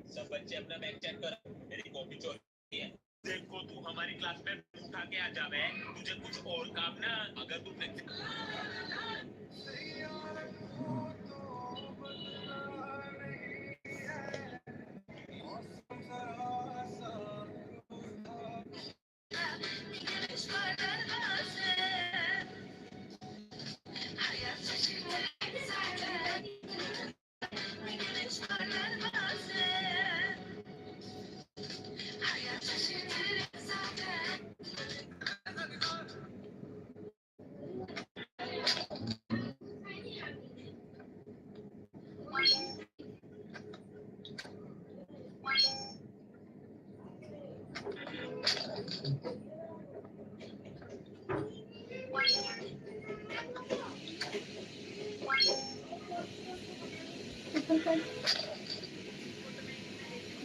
सब बच्चे अपना बैग चेक कर, मेरी कॉपी चोरी है। देखो तू हमारी क्लास में उठा के आ जावे, तुझे कुछ और काम ना, अगर तू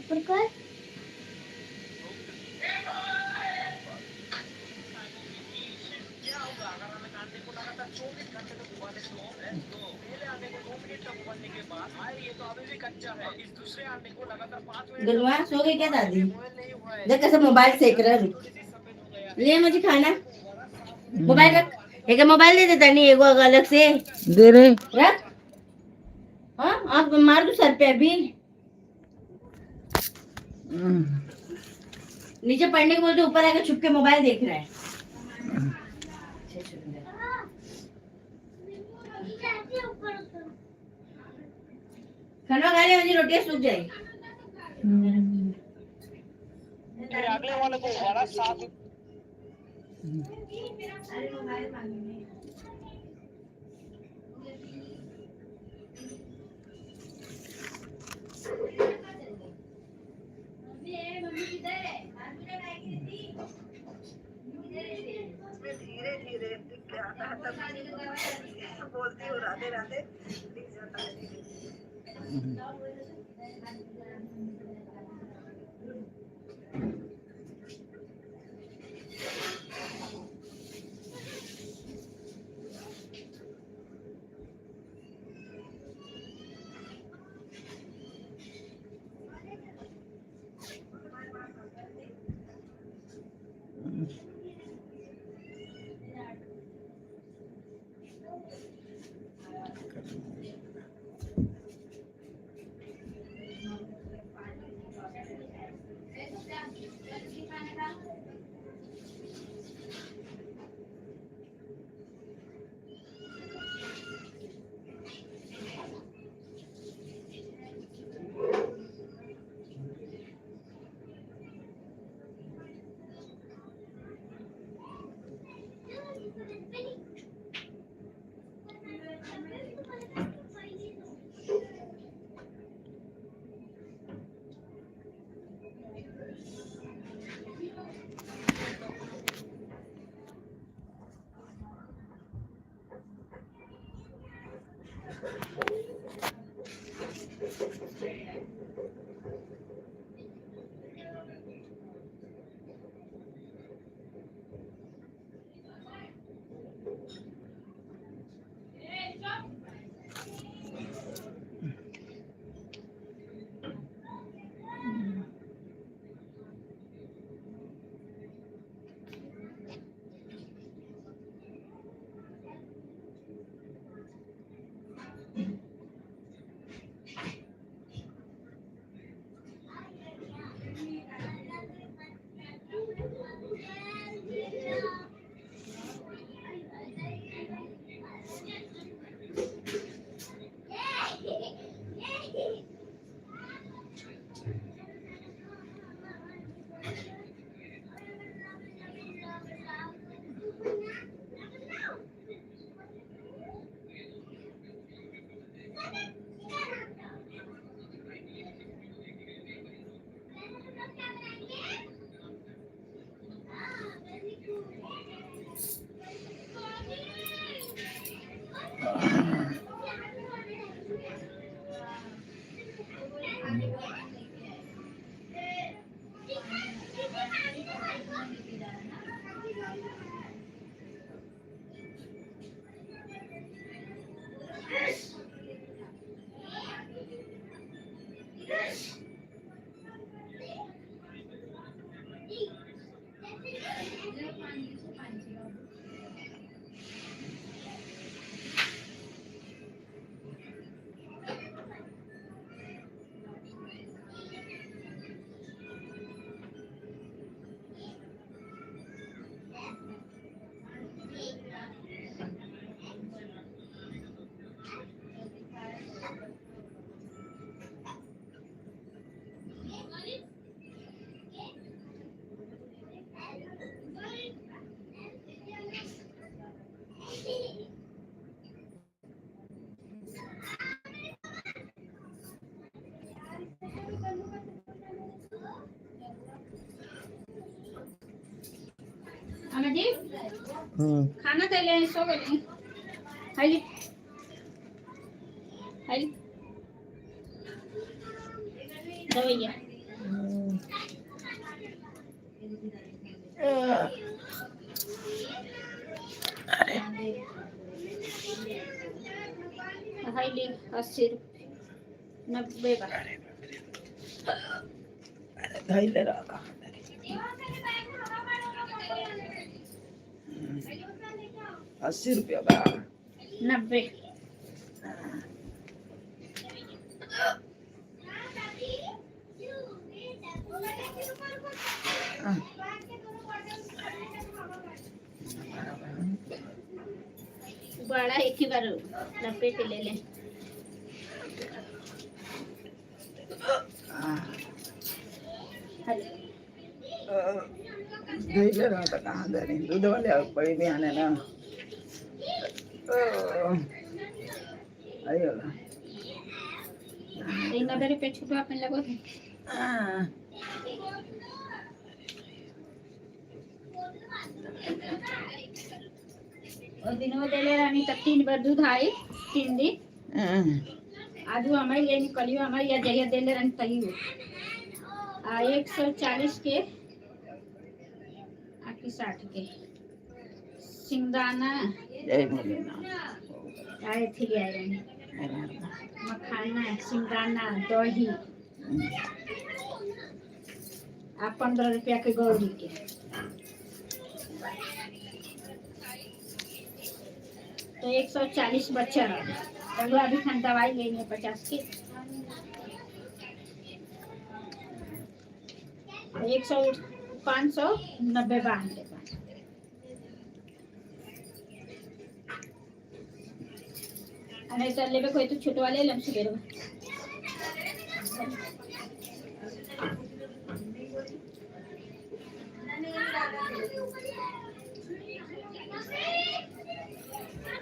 ऊपर कर। क्या होगा अगर हमें अंडे को लगातार 24 घंटे तक उबाले तो पहले अंडे को 2 मिनट तक उबालने के बाद आए ये तो अभी भी कच्चा है। इस दूसरे अंडे को लगातार 5 मिनट गुलवा सो गई क्या दादी? देख कैसे मोबाइल सेक रहा है। ले मुझे खाना, मोबाइल रख। एक मोबाइल दे देता नहीं एगो अलग से दे रे रख। हाँ आप मार दो सर पे अभी। नीचे पढ़ने के बोलते ऊपर आके छुप के मोबाइल देख रहा है। खाना खा ले, मुझे रोटियां सूख जाएगी। अगले वाले को उबाला 7। अरे मोबाइल मांगने धीरे धीरे दिख आता है, तब बोलती हूँ राधे राधे, दिख जाता है धीरे धीरे। जी हम्म। खाना तो ले सो गई। हाय हाय दवाइया। हाय ले 80 रुपये 90 बा। अरे धइले रह कहाँ 80 रुपया बा। 90। बड़ा एक ही बार 90 के ले लें। हेलो। धइले रह त कहाँ धरी दूध वाले बड़ी बिहान ना आई होला। तो 90 रुपये छुटवा अपन लगो थे। और दिनों देले रानी तब 3 बार दूध आई 3 दिन। आजू हमारी ले निकलियो हमारी या जहिया देले रानी तही हो आ 140 के आकी 60 के सिंगदाना। जय भोलेनाथ। आए थी ले आए रानी मखाना, सिंगदाना, दही आ 15 रुपया के गौरी के। तो 140 बच्चा रहा तो अभी खान दवाई लेनी है 50 की। तो 100 590 बा हमरे पास। अरे सर लेबे कोई तो छोटवा ले लम सवेरे।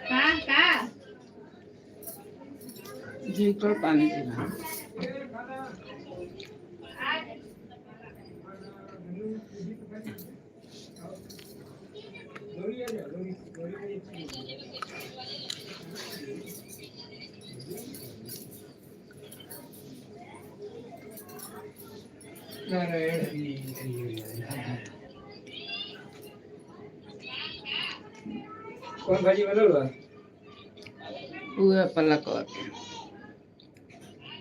का का जी तो पानी पीना। नारायण हरि हरि हरि हरि। कौन भाजी बनल बा? पूरा पालक और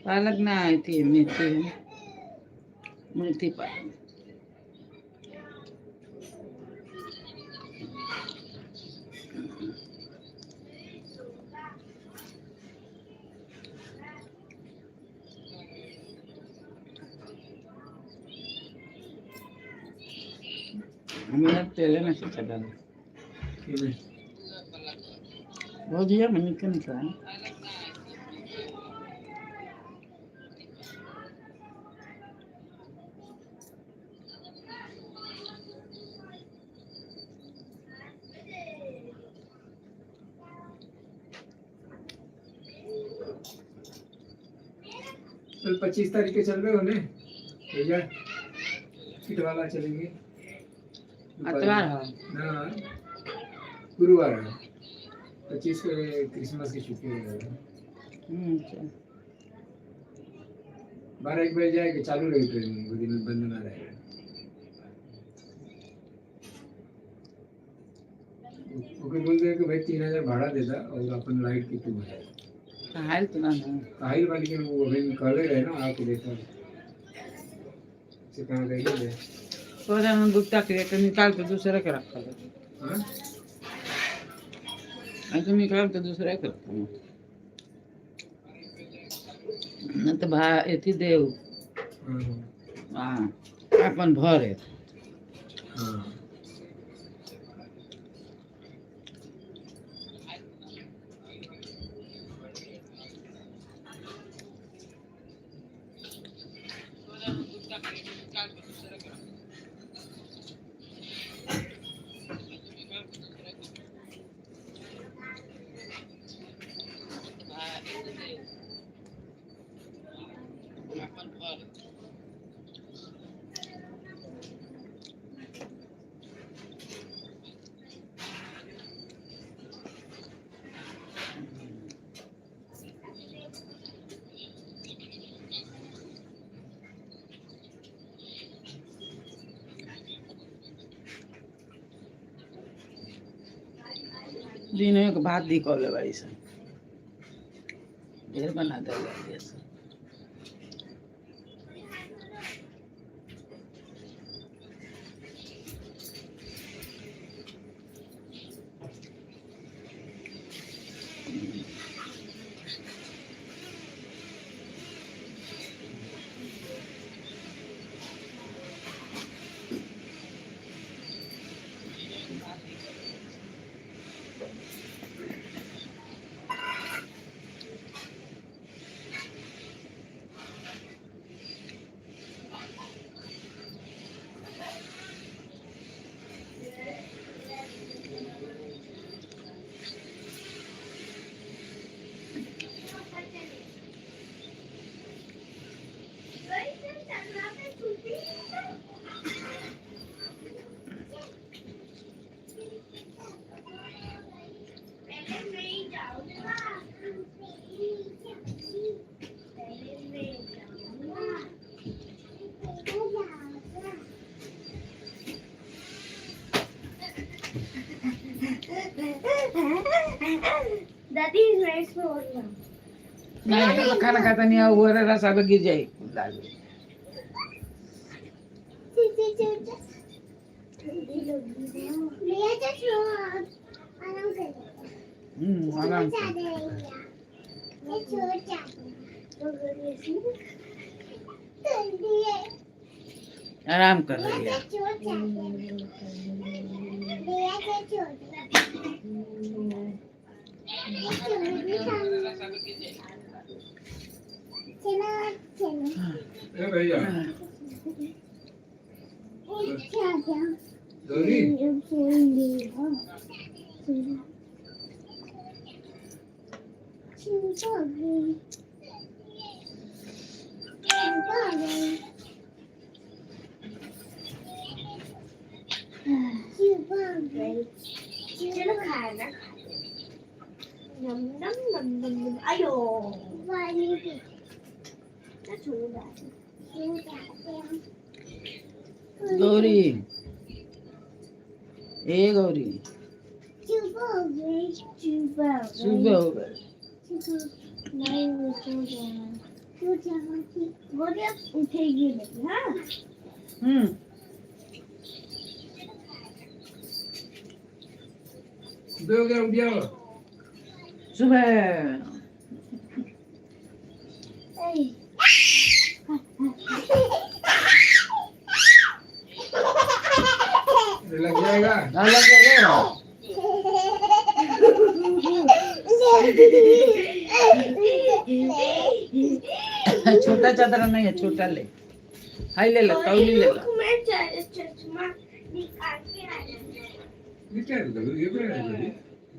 पालक ना आई थी, मेथी है, मेथी पालक। हमें तेल में से चला वो दिया मैंने क्यों निकला। कल 25 तारीख के चल रहे हो ने भैया? वाला चलेंगे। अतवार हो। ना, गुरुवार है। 25 के क्रिसमस की छुट्टी है। अच्छा। 12-1 बजे जाएगी, चालू रहेगी ट्रेन वो दिन, बंद ना रहेगा। ओके, बोल दे कि भाई 3000 भाड़ा देता और अपन लाइट की तू हो। हाल तो ना ना। काहिल वाली के वो अभी कहले रहे ना, आके देखा से कहाँ गई है। तो जन गुप्ता के तो निकाल के दूसरे के रखा है। हाँ। ऐसे निकाल के दूसरे के रखा न तो भा एथी देव। हाँ। हाँ, अपन भरे। हाँ। दिन एक भात दी कॉल बाड़ी से ढेर बना दे से। दादी, राइस में और ना। नहीं तो खाना खाता नहीं हुआ रहा, सब गिर जाए दाल। भैया तो आराम कर। आराम से। आराम कर रही है। ए भैया, गौरी। चलो खाना नम नम नम नम नम। आयो, गौरी, ए गौरी। सुबह हो गई, सुबह हो गई। सुबह हो गई। नहीं, वो सो जाना, सो जाना कि गौरी अब उठेगी नहीं। हाँ। हम्म। सुबह हो गया, उठ जाओ। सुबह। ऐ। लग जाएगा। हाँ, लग जाएगा। छोटा चादर नहीं है, छोटा ले, हाई ले ला, तौली ले ला। रुक, मैं चश्मा निकाल के आई। ये क्या है? ये क्या है?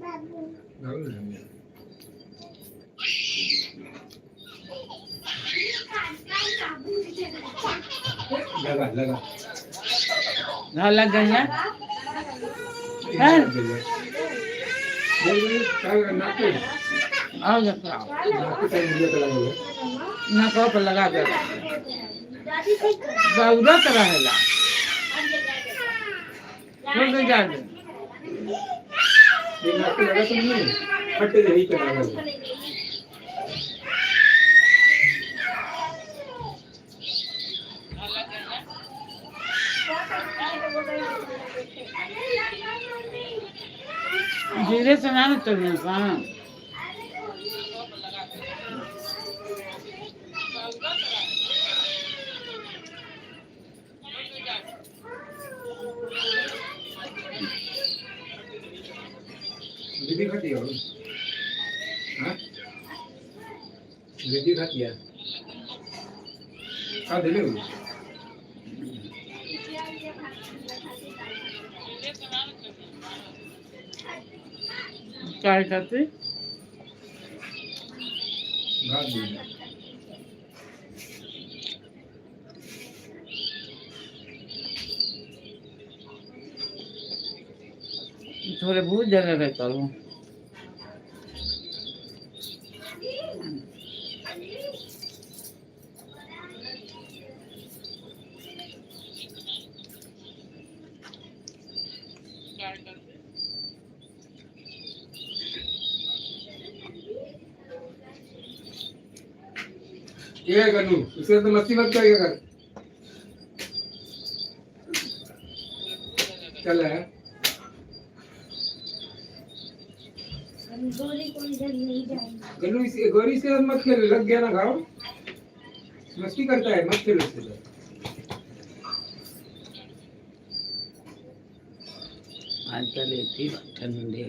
बाबू। बाबू है। लगा लगा। हाँ, लग गई ना? हाँ। नाक पे। आओ जाओ। नाक पे टाइम दिया लगा। ना कहो पर लगा दे। दादी। दौड़त रहेला, छोड़ दे, जा दे। ये नाक पे लगा तो नहीं, फट यही पे लगा। धीरे से ना चलिए। हाँ। दीदी खाती है? हाँ, दीदी खाती है। हाँ, दे ले। काय खाते? भात दे। थोड़े बहुत जगह रहता हूँ। ये गन्नू, उससे तो मस्ती मत करिए कर। चल है। गौरी को इधर नहीं जाएंगे। गन्नू, इस गौरी, इसके साथ मत खेल, लग गया ना घाव। मस्ती करता है, मत खेलो इसके साथ। आजकल थी ठंडी,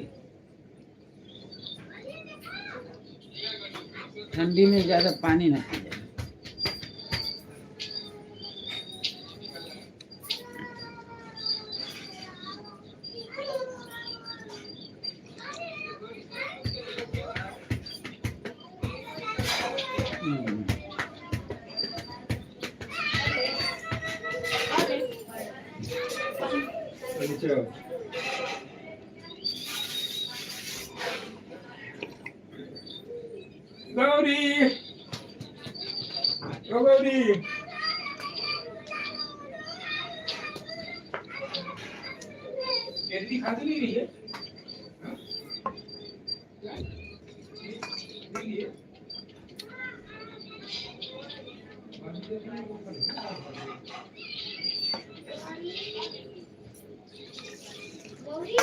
ठंडी में ज्यादा पानी ना पी जाए। नीचे आओ। गौरी, ओ गौरी। ये दीदी खा तो नहीं रही है? हाँ? नहीं है? गौरी।